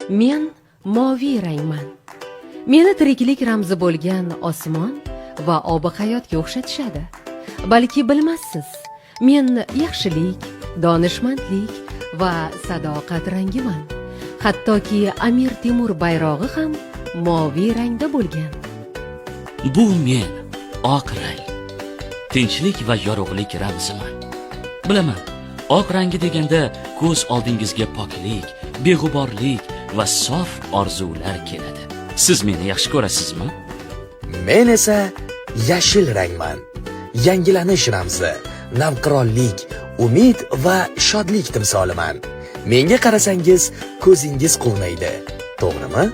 Men moviy rangman. Meni tiriklik ramzi bo'lgan osmon va obi hayotga o'xshatishadi. Balki bilmassiz, men yaxshilik, donishmandlik va sadoqat rangiman. Hattoki Amir Temur bayrog'i ham moviy rangda bo'lgan. Bu men, oq rang. Tinchlik va yorug'lik ramziman. Bilaman, oq rangi deganda ko'z oldingizga poklik, beg'uborlik va sof orzular keladi. Siz meni yaxshi ko'rasizmi? Men esa yashil rangman. Yangilanish ramzi, navqironlik, umid va shodlik timsoliman. Menga qarasangiz, ko'zingiz quvnaydi. To'g'rimi?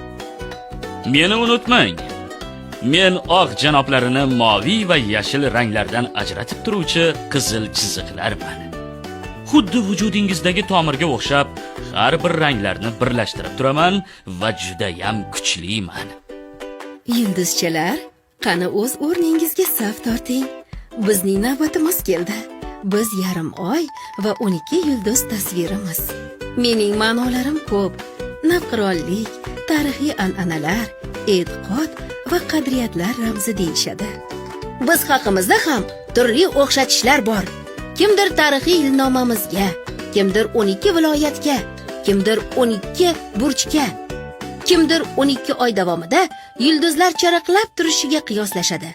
Meni unutmang. Men oq janoblarini moviy va yashil ranglardan ajratib turuvchi qizil chiziqlarman. Xuddi vujudingizdagi tomirga o'xshab har bir ranglarni birlashtirib turaman va judayam kuchliman. Yulduzchalar, qani, o'z o'rningizga saf torting. Bizning navbatimiz keldi. Biz yarim oy va 12 yulduz tasvirimiz. Mening ma'nolarim ko'p. Navqironlik, tarixiy an'analar, e'tiqod va qadriyatlar ramzi deyishadi. Biz haqimizda ham turli o'xshatishlar bor. Kimdir tarixiy yilnomamizga, kimdir 12 viloyatga, kimdir 12 burchga, kimdir 12 oy davomida yulduzlar charaqlab turishiga qiyoslashadi.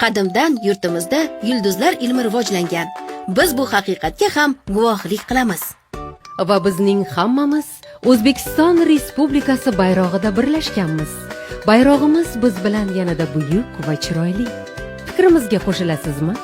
Qadimdan yurtimizda yulduzlar ilmi rivojlangan. Biz bu haqiqatga ham guvohlik qilamiz. Va bizning hammamiz O'zbekiston Respublikasi bayrog'ida birlashganmiz. Bayrog'imiz biz bilan yanada buyuk va chiroyli. Fikrimizga qo'shilasizmi?